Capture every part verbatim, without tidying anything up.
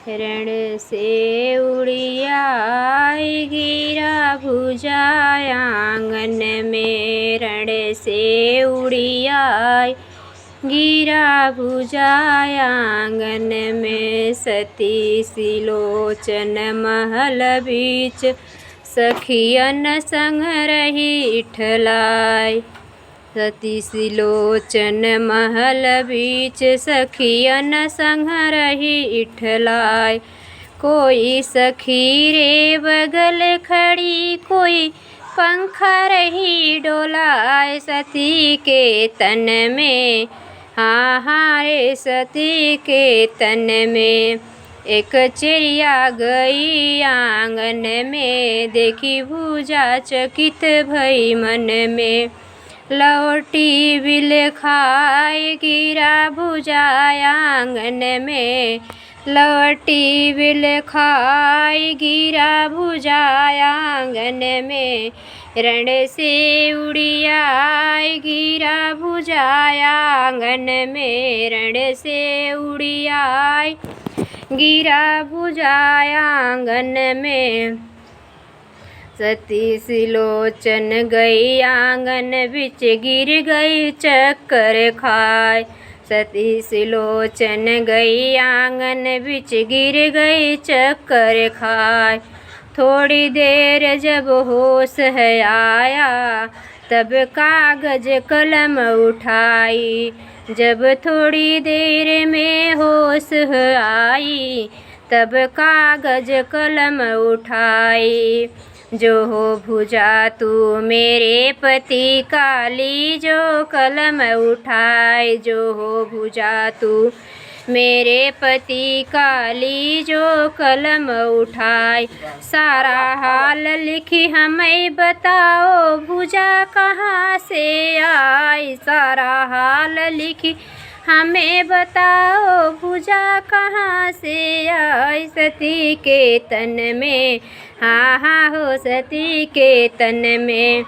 रण से उड़ियाई गिरा भुजा आंगन में, रण से उड़ियाई गिरा भुजा आंगन में। सती सिलोचन महल बीच सखियन संग रही इठलाय। सती सिलोचन महल बीच सखियन संग रही इठलाय। कोई सखी रे बगल खड़ी, कोई पंखा रही डोलाय। सती के तन में, हाँ हाँ रे, सती के तन में एक चिड़िया गई आंगन में। देखी भुजा चकित भई मन में, लौटी बिलखाई गिरा भुजा आंगन में। लौटी बिलखाई गिरा भुजा आंगन में। रण से उड़ियाई गिरा भुजा आंगन में, रण से उड़ियाई गिरा भुजा आंगन में। सती सिलोचन गई आंगन बिच गिर गई चक्कर खाय। सती सिलोचन गई आंगन बिच गिर गई चक्कर खाय। थोड़ी देर जब होश है आया, तब कागज कलम उठाई। जब थोड़ी देर में होश है आई, तब कागज कलम उठाई। जो हो भुजा तू मेरे पति का, लीजो कलम उठाई। जो हो भुजा तू मेरे पति का, लीजो कलम उठाई। सारा हाल लिखी हमें बताओ, भुजा कहाँ से आई। सारा हाल लिखी हमें बताओ, भुजा कहाँ से आई। सती के तन में, हाँ हाँ हो, सती के तन में।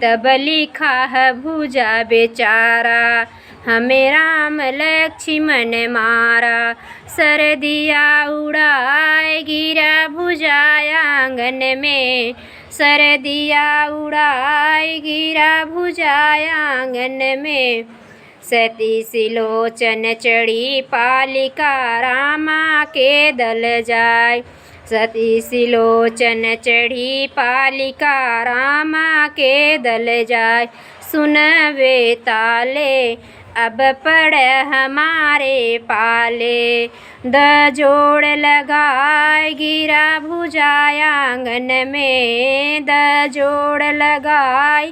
तब लिखा है भुजा बेचारा, हमें राम लक्ष्मण मारा। सरदिया उड़ाए गिरा भुजा आंगन में, सरदिया उड़ाए गिरा भुजा आंगन में। सती सिलोचन चढ़ी पालिका, रामा के दल जाय। सती सिलोचन चढ़ी पालिका, रामा के दल जाय। सुन बेताले, अब पड़ हमारे पाले। द जोड़ लगाय गिरा भुजा आंगन में, द जोड़ लगाय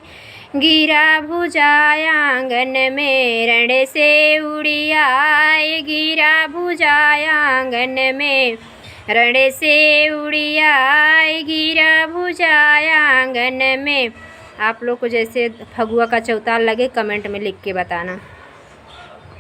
गिरा भुजा आंगन में। रण से उड़ियाए गिरा भुजा आंगन में, रण से उड़ियाए गिरा भुजा आंगन में। आप लोग को जैसे फगुआ का चौताल लगे, comment में लिख के बताना।